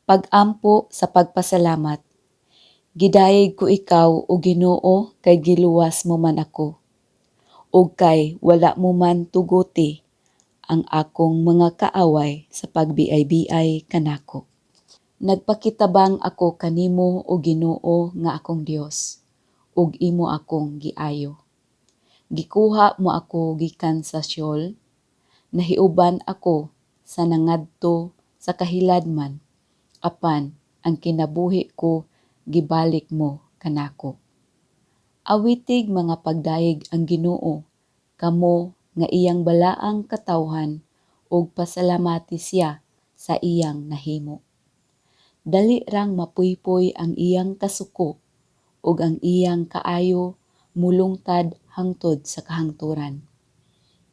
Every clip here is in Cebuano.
Pag-ampo sa pagpasalamat. Gidayeg ko ikaw, o Ginoo, kay giluwas mo man ako, ug kay wala mo man tuguti ang akong mga kaaway sa pagbiay-biay kanako. Nagpakitabang ako kanimo, o Ginoo nga akong Dios, ug imo akong giayo. Gikuha mo ako gikan sa Sheol, nahiuban ako sa nangadto sa kahiladman, apan ang kinabuhi ko gibalik mo kanako. Awitig mga pagdayeg ang Ginoo, kamo nga iyang balaang katawhan, ug pasalamati siya sa iyang nahimo. Dali rang mapuypoy ang iyang kasuko, ug ang iyang kaayo mulungtad hangtod sa kahangturan.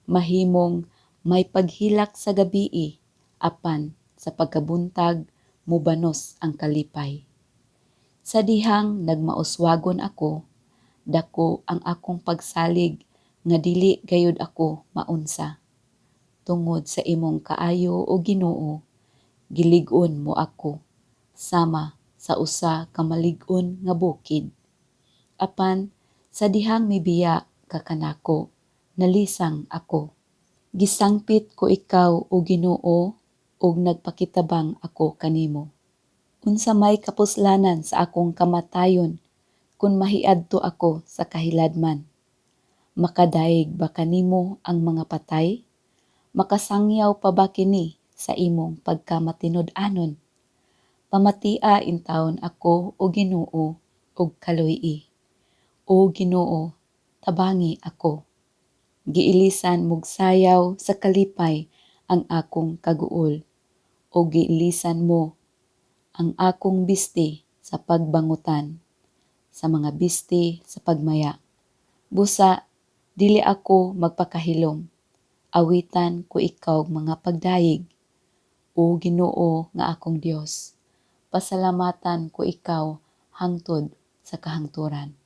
Mahimong may paghilak sa gabii, apan sa pagkabuntag mubanos ang kalipay. Sa dihang nagmauswagon ako, dako ang akong pagsalig nga dili gayud ako maunsa. Tungod sa imong kaayo, o Ginoo, gilig-on mo ako sama sa usa ka malig-on nga bukid. Apan sa dihang mibiya ka kanako, nalisang ako. Gisangpit ko ikaw, o Ginoo, ug nagpakitabang ako kanimo. Unsa may kapuslanan sa akong kamatayon kun mahiadto ako sa kahiladman? Makadayeg ba kanimo ang mga patay? Makasangyaw pa ba kini sa imong pagkamatinud-anon? Pamatia intawon ako, o Ginoo, ug kaluy-i. O Ginoo, tabangi ako. Giilisan mog sayaw sa kalipay ang akong kaguol, o giilisan mo ang akong bisti sa pagbangutan, sa mga bisti sa pagmaya. Busa, dili ako magpakahilom. Awitan ko ikaw mga pagdayeg. O Ginoo nga akong Dios, pasalamatan ko ikaw hangtod sa kahangturan.